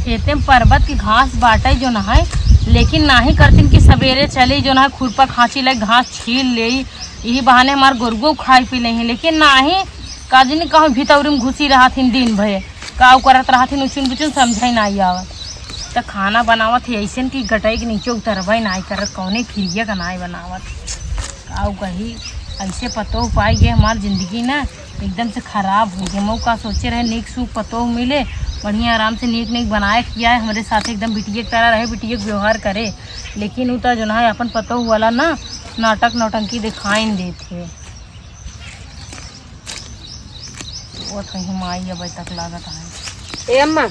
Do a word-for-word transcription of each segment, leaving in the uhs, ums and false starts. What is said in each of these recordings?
खेते में परबत की घास बाटइ जउन है, लेकिन नाहीं करतिन कि सबेरे चली जउन है खुरपा खाँची लइ घास छील लेई, इही बहाने हमार गोरुओ खाइ पी लेइहीं, लेकिन नाहीं, का जनी कहूँ भितौरी में घुसी रहत हिन दिन भर, काउ करत रहत हिन उचुन बुचुन समझइ नाहीं आवत। त खाना बनावत ही अइसन कि गटइ के नीचे उतरबइ नाहीं करत, कउने फिरिया का नाहीं बनावत। काउ कही, अइसे पतोह पाइ गए हमार जिंदगी ना एकदम से खराब होइ गए। मउ का सोचे रहे नीक सूख पतोह मिले, बढ़िया आराम से नीक नीक बनाए खियाए, हमरे साथ एकदम बिटिया के तरह रहे, बिटिया के व्यवहार करे, लेकिन उ त जउन है अपन पतोह वाला ना नाटक नौटंकी देखाइन देत है। वो तो ही माई अबे तक लागत है। ए अम्मा,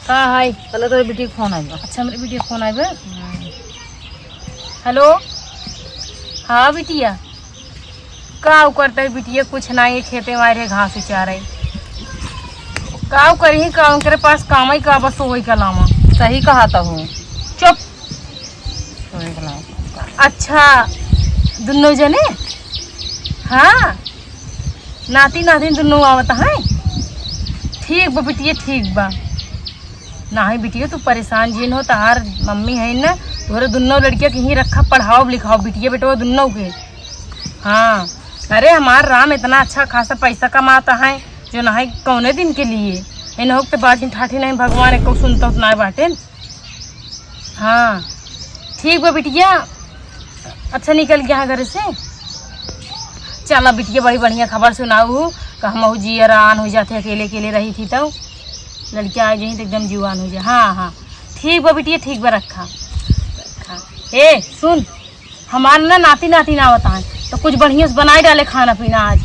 का है? चलो तोरे बिटिया के फोन आइबा। अच्छा, हमरे बिटिया के फोन आइबा। हेलो, हाँ बिटिया, का उ करता है बिटिया? कुछ नाहीं, खेते में आए रहे घास उचारे। का उ करिहीं, का उनकरे पास काम है का, बस वही का लामा। सही कहा तो हूँ। चुप। अच्छा, दुन्नो जने? हाँ, नाती नातिन दुन्नो आवत हैं। ठीक बा बिटिया, ठीक बा। नाहीं बिटिया, तू परेशान जिन हो, तहार मम्मी है ना, तोहरे दुन्नो लड़किया के यहीं रखा, पढ़ाओ लिखाओ बिटिया बेटवा दुन्नो के। हाँ, अरे हमार राम इतना अच्छा खासा पैसा कमाता है, जो नाहीं कौने दिन के लिए। इन होक ते बाजिन ठाठी नाहीं, भगवान एको सुनता उतना बाटेन। हाँ, ठीक बा बिटिया, अच्छा निकल गया है घर से। चला बिटिया, बड़ी बढ़िया खबर सुनाऊ, का हमहू जियरान होइ जाते, अकेले अकेले रही थी तो लड़किया आ जाई तो एकदम जुआन होइ जाए। हाँ, हाँ, ठीक बा बिटिया, ठीक बा, रखा, रखा। ए, सुन, हमार ना नाती नातिन आवत हैं, तो कुछ बढ़िया से बनाए डाले खाना पीना आज।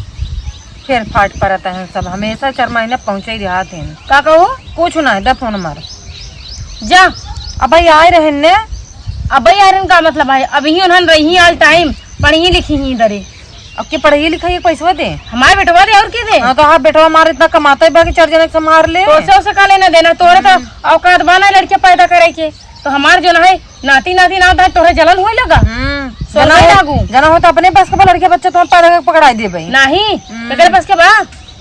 फिर फाट परत हैं सब, हमेशा चार महीना पहुँचे ही रहत हैं। का कहू? कुछ ना, द फोन मार। जा। अब भाई आए रहन ने। अब भाई आए रहन का मतलब है? अब ही उन्हन रही all time, पढ़ी लिखी ही इधरे। अब के पढ़ाई लिखाई के पैसवा दे? हमारे बेटवा दे, और के दे? हाँ, तो हाँ, बेटवा हमार इतना कमाता है, बाकी चार जने के संभाल ले। तो उसे, उसे का लेना देना? तोरे तो औकात बा ना लड़के पैदा करे के। तो हमार जो ना है, नाती नातिन आवत है, तोहरे जलन होए लगा? हम्म। सोना जना हो, लागू। जना हो तो अपने बस के बा लड़के बच्चे तुम्हारे पैदा करके पकड़ाई देबे। नहीं, हम्म। केकरे बस के बा?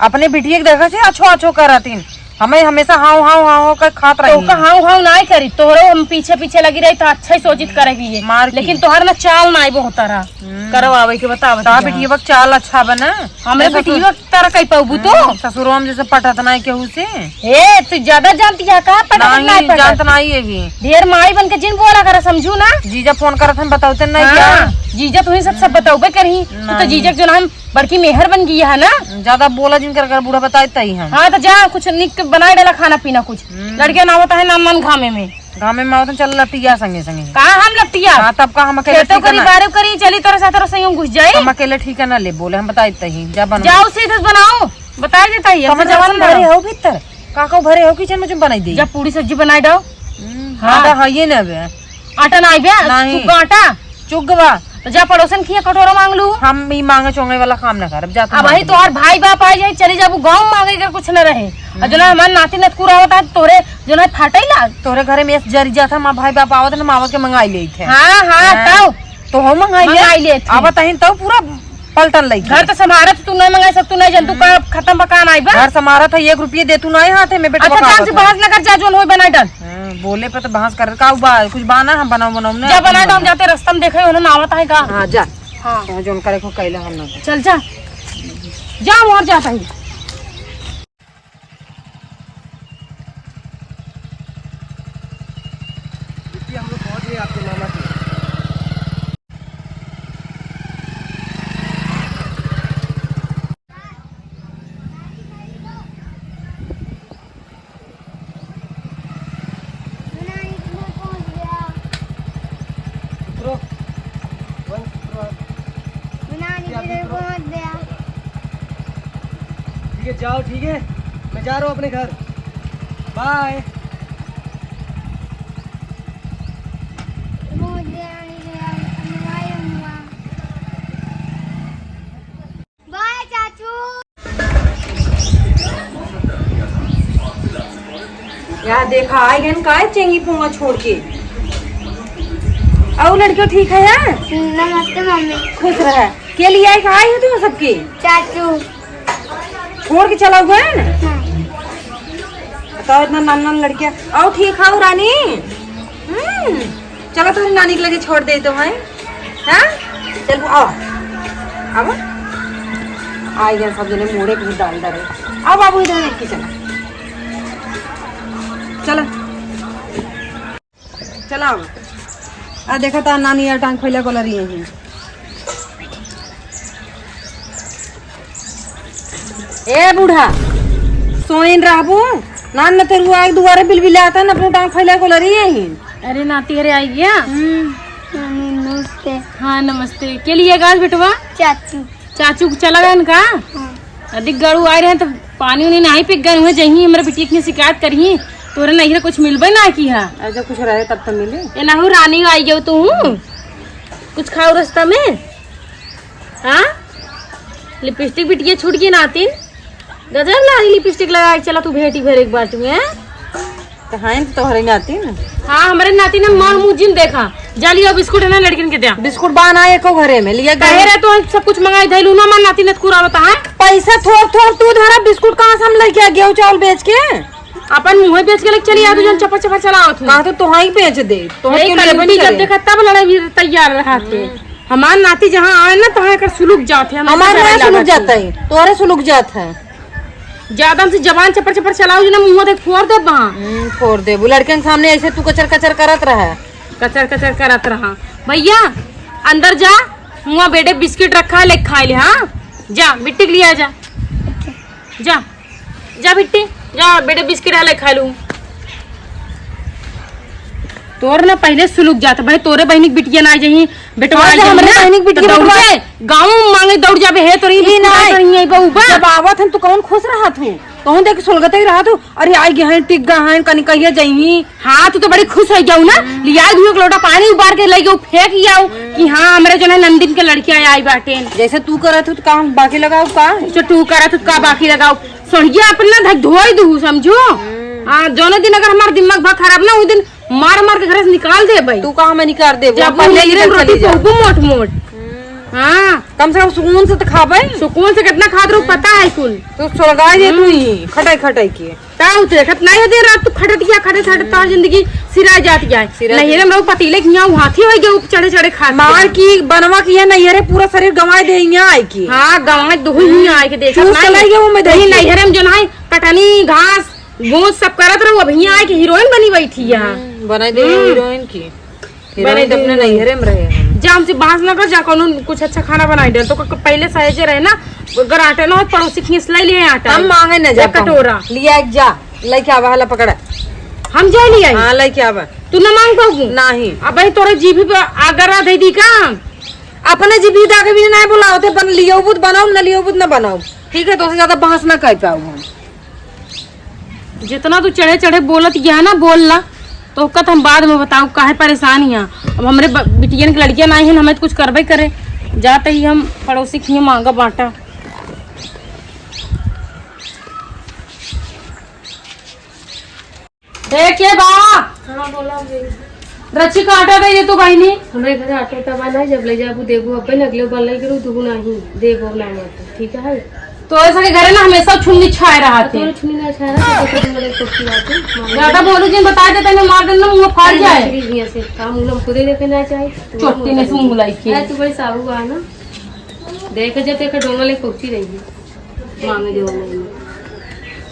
अपने बिटिया के देखा से अच्छो अच्छो करतिन। हमें हमेशा हाव हाव हाव हाव कर खात तो रही। का हाव हाव नाई करी, तोहरो हम पीछे पीछे लगी रही तो अच्छा ही सोचित करे की है। मार की। लेकिन तोहर ना चाल नाई बहुत तरह हम्म। करवावे के बता, बता। बिटिया के चाल अच्छा बना। हमरे ये ससुर बिटिया तरह कई पाबू तो? हम्म, ससुरवा में जैसे पटत नाई केहू से। ए, तू ज्यादा जानती है का? पटत नाई, नाई पटत। जानत नाई है ही। ढेर माई बन के जिन बोला करा, समझू ना? जीजा फोन करत हम, बतावते नाई हाँ, क्या? जीजा तू ही सब, सब बताउबे करही। तू तो नाई। जीजा के जो नाम बड़की मेहर बन गई है ना? ज्यादा बोला जिन कर, कर बूढ़ा बताए तई हम। हाँ, तो जा, कुछ निक बनाए डाला खाना पीना कुछ। हम्म। लड़के ना होता है ना मन घामे में। घामे में आवत चल लटिया संगे संगे। कहाँ हम लटिया? हाँ, तब का हम अकेले खेतों ठीक है करी, ना? बारे करी, चली तोरे साथ, तोरे संग घुस जाई। हम अकेले ठीक है ना, ले बोले, हम बताई तही, जा बना। जाओ सीधे से बनाओ, बताई देता ही, हमसे कमर जवान जवान भरे बनाओ। हो भीतर, का को भरे हो किचन में जो बनाई दे। जब पूरी सब्जी बनाई डाओ। हम्म, हाँ। आटा है ये ना बे। आटा ना आइबे, नहीं। चुग्गा आटा। चुग्गवा। तो जा पड़ोसन खिया कटोरा मांग लू। हम ई मांगे चोंगे वाला काम ना करब, जा तू अब मांग भाई ले। तोहार भाई बाप आ जाए, चली जाबू गाँव मांगे के कुछ न रहे। और जो ना हमार नाती नतकुर आवत है, तोरे जो ना फाटे ला। तोरे घरे में जरी जात है, हमार भाई बाप आवत है ना, मावत के मंगाई लेत है। हाँ, हाँ, हाँ। तब। तो हो मंगाई ले। मंगाई लेत है। आवत है तब पूरा पलटन लइके। घर तो संभारत तू नहीं मंगाई, सब तू नहीं जानतू का खत्म बा का नाई बा। घर संभारत है, एक रुपये दे तू नहीं हाथे में, बेटा अच्छा, बका काम से आवत है। बहस न कर, जा जोन होई बनाई डाल। हाँ, बोले पे तो बहस कर का बा, कुछ बाना हम बनाओ बनाओ ना। जा बनाई डाल, हम जाते रास्ता में देखे, उन्हें आवत है का। हाँ, जा। हाँ। तो जोन करे को कैला हम ना। चल जा। जा, और जाता ही। दीदी, हम लोग पहुंच गए आपके मामा के। उतरो। वंश, उतरो आप। ठीक है, जाओ, ठीक है, मैं जा रहा हूँ अपने घर। बाय। बाय चाचू। या देखा, आए गन काय चेंगी पोंगा छोड़ के। अउ लड़कियों ठीक है यार? नमस्ते मम्मी। खुश रहे। के लिए आए, कहाँ आई हो तुम सबके? चाचू। छोड़ के चला हुआ है ना? हाँ। तो इतना नान नान लड़कियाँ, आओ ठीक है रानी। हम्म, चलो तोहरी नानी के लगे छोड़ दे तो है। हाँ, चल आओ, आओ। आ गया सब जने मोड़े के डाल डरे। आओ बाबू इधर देख के चला, चला। चलाओ। आ देखा ता नानी यार टांग फैला कोला रही है। ए बूढ़ा, सोइन रहबू? नान न तेरुआ एक दुआरे बिलबिलाता न अपने टांग फैला कोला रही है। अरे नाती, अरे आई गया। हम्म। नानी, नमस्ते। हाँ नमस्ते। के लिए गाज बेटवा? चाचू। चाचू के चला गए का? हाँ। अधिक गड़ू आए रहे तो पानी उनी नाही पिक गए हुए, जहीं हमरे बिटिया के शिकायत करिही, तोरे नैहरे कुछ मिलबे ना की है। ऐसा कुछ रहे तब तो मिले। ए नाहू रानी आई गयो तू, कुछ खाओ रास्ता में। हाँ, लिपस्टिक बिटिया छूट गई नातिन, गजब लारी लिपस्टिक लगा के चला तू भेटी भर एक बार तू, हैं? तो हैं तो तोहरे नातिन। हाँ, हमरे नातिन है, मार मुँह जिन देखा। जा लिया बिस्कुट है ना लड़किन के द्या। बिस्कुट बा ना एको घरे में, लिया कहे गए। रहे तो सब कुछ मंगाई धैलू ना, मार नातिन है, कुरा बता है। पैसा थोर थोर तू धरा, बिस्कुट कहाँ से हम लेके आ, गेहूं चावल बेच के? अपन मुँह बेच के लेके चली आ, तू जन चपर चपर चलावत हूँ। कहा तो तोहाई बेच दे, तोहाई यही के लेबे कलंटी नहीं जब करे। देखा तब लड़ाई भी तैयार रहा थे। हम्म। हमार नाती जहाँ आवे ना, तहाँ एकर सुलुक जात है, हमेशा हमार लड़ाई ना सुलुक लागत है। जाता है, तोहरे सुलुक जात है। ज्यादा हमसे जबान चपर चपर चलाओ जी ना, मुँह देख फोड़ देब वहाँ। हम्म, फोड़ देबू। लड़कन के सामने ऐसे तू कचर कचर करत रहे। कचर कचर करत रहा। भैया, अंदर जा, हुआँ बेडे बिस्किट रखा है, ले खा ले। हाँ, जा बिट्टी के लिए आ जा, जा, जा बिट्टी, जा बेडे बिस्किट है, ले खा लू। तोर ना पहिले सुलुक जात, भाई तोरे बहिनी के बिटिया ना जाही, बेटवा और आई जब हमरे जाई ना, बहिनी के तो बिटिया दौड़ बेटवा के गाँव माँगे दौड़ जाबे, हे तोरी ई बिस्कुट नहीं। आई, तोरी आई बा, ऊ बा। जब आवत हन, तू कौन खुश रहत हूँ? कहूँ देख के सोलगते ही रहत हूँ, "अरे, आई गए हैं, टिक गए हैं, कनी कहिया जइही।" हाँ, तू तो बड़ी खुश हो जाऊ ना, हम्म। लिया दू एक लोटा पानी उबार के ले गयो, फेंक आऊ कि हाँ, हमरे जो है नंदिन के लड़किया आई बाटेन। जैसे तू करत हूँ, तो काम बाकी लगाऊ का? तो तू करत हूँ, का बाकी लगाऊ? सोनिया अपन ना धक धोई दू, समझू? हम्म। हाँ, जोनो दिन अगर हमार दिमाग भा खराब ना, उ दिन मार मार के घर से निकाल देबे। तू कहाँ में निकाल देबू? जब पहले उन्हें इधर रोटी चली जाओ। पौबू मोट मोट। हम्म। हाँ। कम से कम सुकून से तो खाबे। सुकून से कितना खात रहू, हम्म। पता है कुल। तू सोलगाई दे तू हम्म। ही, खटाई खटाई के। ता उ तो देखत नहीं हो, दिन रात तू खटत गया, खटत खटत तोर जिंदगी सिराय जात गया। सिराय नैहरे में रहू पतीले के यहाँ हाथी हो गया, चढ़े चढ़े खात मार गया। की बनवा की है नैहरे, पूरा शरीर गंवाए दे यहाँ आए की। हाँ, गंवाए दो ही हम्म। आए के देखत चूस नहीं। चलाई गया वो में वही देखिए। नैहरे में जो ना है, कटनी, घास, गोंद सब करत रहू, अब हियाँ आए के हीरोइन बनी बैठी है। हम्म, बनाई दे हम्म। हीरोइन की। बनाई हीरोइन तो दे अपने हीरोइन। नैहरे में रहे हम। जा हमसे बहस ना कर, जा कौनो कुछ अच्छा खाना बनाई दे। तो क-, पहले सहेजे रहे ना, अगर आटा ना हो, पड़ोसी खींच ले लिए आटा। हम मांगे ना एक जाता हूँ। कटोरा। लिया एक जा, लेके आवा, हला पकड़ा। हम जा लिया। हाँ, लेके आवा। तू ना मांग पाऊ? नहीं। अब भाई तोरे जीभी पे आगरा दे दी का? अपने जीभी दागे भी नहीं बोला होते, बन लियो बुत बनाओ, न लियो बुत न बनाओ। ठीक है, तो से ज्यादा बहस ना कर पाऊ हम। जितना तू चढ़े चढ़े बोलत गया ना, बोल ला, तो ओका तो हम बाद में बताऊ, काहे परेशान हिया। अब हमरे ब-, बिटियन के लड़कियां ना आई हैं, हमें तो कुछ करबे करे। जाते ही हम पड़ोसी खिए मांगा बाटा। ए, के बा? हाँ, बोला बे। रची का आटा दे दे तू बहिनी। हमरे घर आटा उटा बा ना, जब ले जाबू देबू, अब्बे लगले बा, ले करू दुगुना ही देबू ना मत, ठीक है? तो ऐसा के घरे ना हमेशा छुन्नी छाए रहा थे। तोरे छुन्नी ना छाए रहा, तो देखो तुम लोग कुछ बात है। ज्यादा बोलू जिन बता दे, तने मार देना, मुंह फाड़ अरे जाए। नाचरी हियां से, काम उन हमको दे देखे ना चाहे। चोटी ने सुन बुलाई के। अरे तू बड़ी साहू बा ना। देखे जब देखे डोंगल एक पहुंची रही है। मांगे जो नहीं।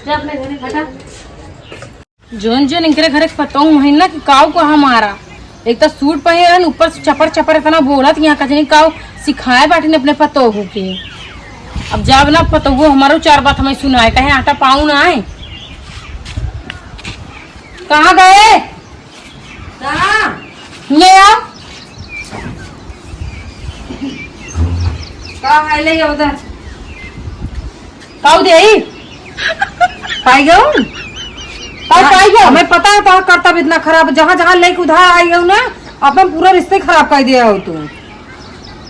जा अपने घरे हटा। जोन जोन इनकरे घरे के पतोह महीना कि काऊ को हमारा एक तो सूट पहिरन, ऊपर से चपर चपर इतना बोलत, यहाँ कजनी काऊ सिखाए बाटिन अपने पतोहू के। अब जब ना पतोहू हमारो चार बात हमें सुनाए, कहे आटा पाऊ ना आए। कहाँ गए? कहाँ? ले आओ। का है ले आओ उधर। काऊ देई? पाई गयो? काऊ ना, पाई गयो? हमें पता है तोहार करतब इतना खराब, जहाँ जहाँ लेके उधार आई गयो ना, अपन पूरा रिश्ते खराब कर दिया हो तू।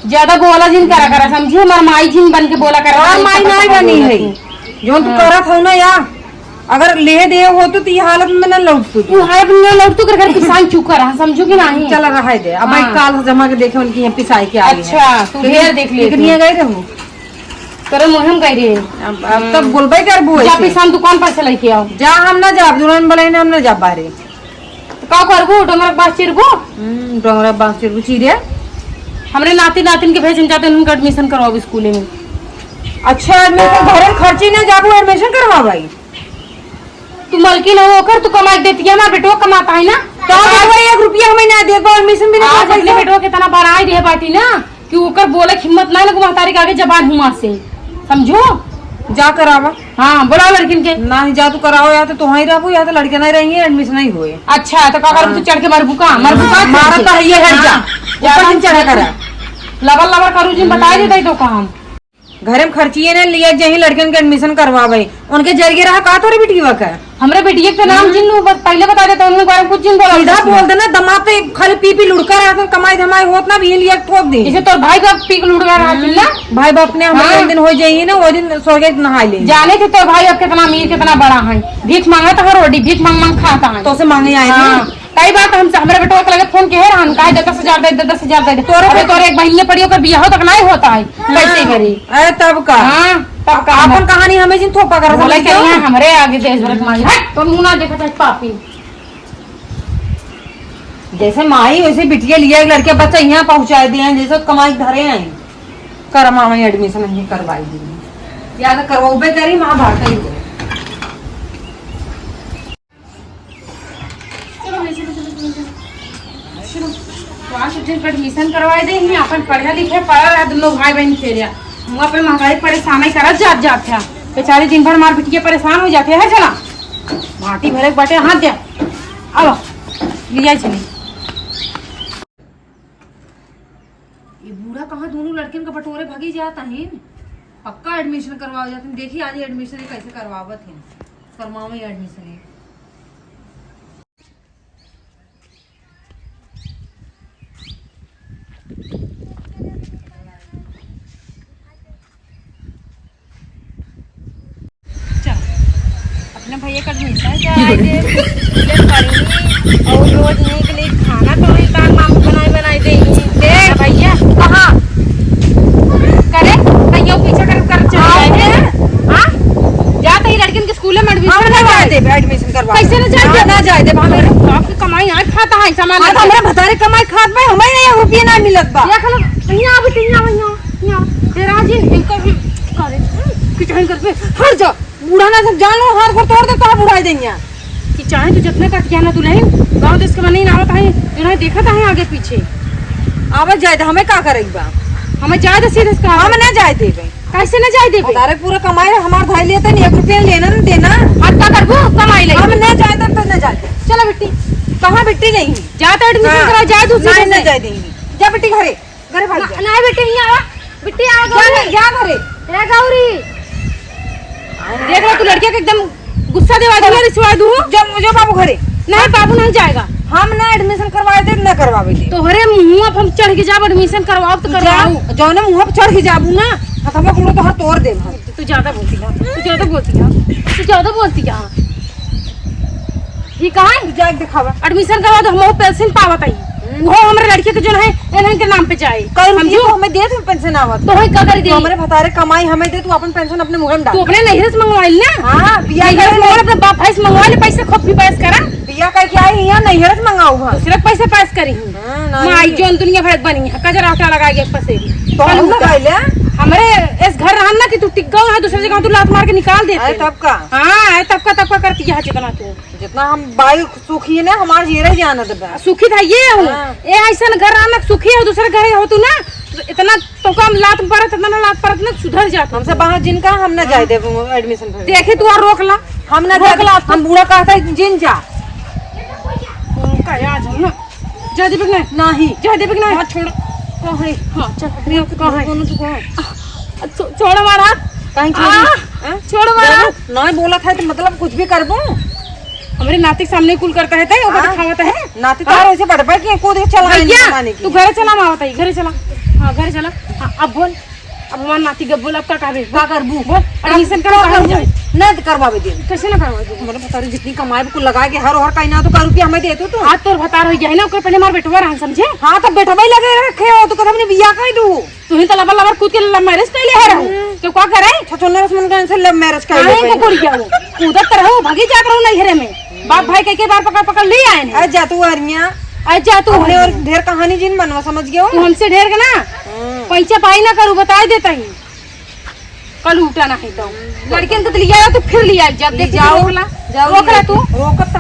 ज्यादा बोला जिन करा करा, समझी? हमार माई जिन बन के बोला करा, तोहार माई नहीं बनी है। तू। जौन तू हाँ। करत हो ना या, अगर ले दे हो तो, तो ये हालत में ना लौट तू। तू हालत में ना लौट तू, कर घर पिसान चुका रहा, समझू कि नहीं? चला रहा है दे, अब भाई हाँ। काल जमा के देखे उनकी यहाँ पिसाई के आ गई है। अच्छा, तू तो ढेर देख ले कितनी तू। गई रहू? तोरे मुँहे में कह रही है। अब, अब तब बोलबे करबू जा ऐसे। पैसा हम दुकान पर से लेके आओ। जा, हम ना जाब, दुल्हन बोले ना, हम ना जाब बाहरे। तो का करबू, डोंगरा के बाँस चीरबू? हम्म, डोंगरा के बाँस चीरबू, चीरे। हमरे नाती नातिन के भेजन जाते, उनका admission करवाओ स्कूल में। अच्छा, admission घरे में खर्ची ना जाबू, admission करवा भाई। तू मलकिन हो ओकर, तू कमाई के देती है, हमार बेटवा कमाता है ना। तो बेटवा एक रुपया हमें ना देबो, admission भी ना आप करबो अपने पैसा। बेटवा के इतना बड़ाई रहे बाटी ना कि ओकर बोले के हिम्मत ना लगे, महतारी के आगे जबान हुमा से, समझो? जा करावा। हाँ, बोलाओ लड़किन के। ना ही जा तू कराओ, या तो तुहाई रहबू, या तो लड़के नहीं रहेंगे, admission नहीं होए। अच्छा, तो का करूँ, हाँ। तू चढ़ के मरबू का? मरबू का मारा चढ़ के? तो है ये, हट जा। हाँ, ऊपर ज्यादा दिन चढ़ा करा। लबर लबर करू जिन, बताए हम्म। देते तो काम। घरे में खर्चिए ने लिए जहीं लड़कन के admission करवावे। उनके जरिए रहा का तोरे बिटिया का? हमरे बिटिया के नाम हम्म। जिन उ बस पहले बता देते, उनके बारे में कुछ जिन बोला सीधा उनसे। बोल देना, दमाद तो खाली पी पी लुढ़का रहत, कमाई धमाई होत ना, भी लिया ठोक दे। इसे तोर भाई बाप पी के लुढ़का रहत हम्म। ना? भाई बाप ने हमरे हाँ। जौन दिन हो जाइए ना, वो दिन स्वर्ग नहाए ले। जाने थे तोर भाई बाप कितना अमीर, कितना बड़ा है, भीख मांगत है, रोटी भीख मांग मांग खाता है। तो से मांगे आए हाँ। थे। कई बार तो हमसे, हमरे बेटवा के लगे फोन किहे रहन, काहे दे दस हजार दे, दे दस हजार दे दे। तोरे अबे पे तोरे एक बहिनिया पड़ी, ओकर बियाह तक नहीं होता है। हाँ। कैसे करी? अरे तब का? हाँ, तब का? आपन कहानी हमें जिन थोपा कर बोले समझ के लो। यहाँ हमरे आगे देश भर के मारी। हट, तो मुंह ना देखा चाहे पापी। जैसे माई वैसे बिटिया लिया, एक लड़के बच्चा यहाँ पहुँचा दिए हैं, जैसे कमाई धरे हैं। करमा में admission नहीं करवाई दी। या तो करवाबे करी, वहाँ भाग गई हो। चलो भाई, चलो, चलो, चलो, चलो। चलो, तो आज जिनका admission करवाए दे, ही अपन पढ़े लिखे, पढ़ा रहा, दोनों भाई बहन खेलिया। हम अपन महंगाई परेशान ही करत जात, जात है। बेचारी दिन भर मार बिटिया परेशान हो जाते हैं, चला। माटी भरे के बाटे, हाथ दे। अब, लिया चली। ये बूढ़ा कहाँ दोनों लड़कियन का बटोरे भागी जाता है। पक्का admission करवाओ जाते हैं। देखी आज admission ये कैसे करवावत है। करवावे admission ये। चल, अपने भैया का admission कराए दे, ले पढ़ी और रोज नहीं के लिए खाना तो नहीं तार मामू बनाए बनाए दे। दे भैया। कहाँ? करे? कहियो पीछे कर, कर चल जाए। हाँ? जा तो ही लड़किन के स्कूल में admission हम ना करवा जाए दे। देबे, admission करवा। कैसे ना जाए हाँ, देबे? ना जाए देबे, हम बाप की कमाई आज खाता है, सामान हाँ, तो लेके। हमरा भतारे कमाई खात बा, हमें एक रुपया ना मिलत बा। देख लो, यहाँ आवे, यहाँ आवे, यहाँ, यहाँ। तेरा जी, इनका भी करे, किचन कर पे, हट जा। बूढ़ा ना सब जान लो, हाथ गोड़ तोड़ दे, तहाँ बुढ़ाई देंगे। कि चाहे तू जितना कट गया ना दुल्हन, गाँव देश के मनई ना आवत है, इन्हें देखत है आगे पीछे। आवत जाए दे, हमें का करे बा? हमें जाए दे सीधे से कहा। हम ना जाए देबे। कैसे ना जाए देबे? तारे पूरा कमाए हमार भाई लेते नहीं, एक रुपया लेना ना देना। और का करबो? कमाई ले। हम ना जाए देब तो ना जाए देब। चलो बिट्टी। कहाँ बिट्टी नहीं? जा तो admission हाँ। करा, जा तू नहीं, सीधे ना से। जाए देंगे। जा बिट्टी घरे। घरे भाग ना, जा। ना बेटे, यहाँ आवा। बिट्टी आ जा गौरी। घरे, जा घरे। ए गौरी। देख लो, तू लड़किया के एकदम गुस्सा देवा दूँ, रिसवा दूँ। जो, जो बाबू घरे। नहीं, बाबू नहीं जाएगा। हम ना admission करवाए दे, ना करवावे दे। तोहरे मुँह पर हम चढ़ के जाब, admission करवाओ तो तू करवाओ। जा, जौने मुँह पर चढ़ के जाबू ना, हथवा गोड़ तोहार तोड़ देब हम। तू ज्यादा बोलती है, तू ज्यादा बोलती है, तू ज्यादा बोलती है। ई कहाँ है? तू जाके दिखावा। Admission करवा दो, हम वो pension पावत हई। हम्म। वो हमरे लड़के के जोन है, इन्हन के नाम पे जाए। कल समझो? तो हमें दे, तू pension आवत। तो हई का करी दे? तू हमरे भतारे कमाई हमें दे, तू अपन pension अपने मुँह में डाल। तू अपने नैहरे से मंगवा ले ना। हाँ, बिया नैहरे से मंगवा ले, अपने बाप भाई से मंगवा ले, पैसे खूब भी pass करा। बिया कह के आई, यहाँ नैहरे से मंगाऊ हम। दूसरे के पैसे pass करी। हाँ, ना, माई नहीं। जोन दुनिया भर बनी है, कजरा का लगा के पसेरी। तो हम कल ना उनका कहले? हमरे इस घर रहन ना कि तू टिक गऊ है, दूसरे जगह तू लात मार के निकाल देते। अरे तब का? हाँ, अरे तब का, तब का करती है जितना तू। जितना हम बाई सुखी है ना, हमार जीरे जान देबे। सुखी था ये हूँ। हाँ। ए ऐसन घर रहन ना सुखी हो, दूसरे घर हो तू ना, तो इतना तो कम लात परत, इतना ना लात परत ना सुधर जात। हमसे बाहर जिनका हम ना जाए देबे admission भरे। देखे तू और रोक ला। हम ना रोक जाए, ला। हम बूढ़ा कहता है जिन जा। उनका याद हो ना। जा देबे कि नहीं? नहीं। जा देबे कि नहीं? हाँ, छोड़। कहाँ है? हाँ, चल, अपने आप को कहाँ है? कौन तू कहाँ है? छो-, छोड़ हमारा। कहीं छोड़? आ, हाँ? छोड़ हमारा। नहीं बोला था तो मतलब कुछ भी करबो? हमरे नाती के सामने कुल करता है, तै ओकर हाँ। दिखावत है? नाती हाँ? तार वैसे बढ़बे कि कूद के चला आए भैया, जमाने की। तू घरे चला, मावत है, घरे चला। हाँ, घरे चला। हाँ, अब बोल। अब हमार नाती गब्बो लब का कहबे? का करबू? बोल, का admission करबू, करबू? ना तो करवावे दे। कैसे ना करवावे दे? हमारे भतारी जितनी कमाई कुल लगा के हर और कहीं ना तो का रुपया हमें दे तू तो। आज तोर भतार हो गया है ना, ओकर पहले हमार बेटवा रहन समझे? हाँ, तो बेटवा ही लगे रखे हो, तो कदम ने बिया कह दू। तू ही तो लबर लबर कूद के love marriage कर ले है रहू। हम्म। तो का करे? छछोन्नर से मन का इनसे love marriage कर काहे ले को पहले। कुड़िया हो? कूदत रहो, भागी जात रहो नैहरे में। बाप भाई कई कई बार पकड़ पकड़ ले आए हैं। अरे जा तू हरिया। अरे जा तू अपने और हरिया। ढेर कहानी जिन मनवा समझ गयो। तू हमसे ढेर के ना। हम्म। पैसा पाई ना करू, बताई देता ही। कल उठा ना है तो। लड़कियन के तो लिया तो फिर लिया, जब ले देख जाओ, रोक ला। जाओ रोक ला ले। तू। रोकत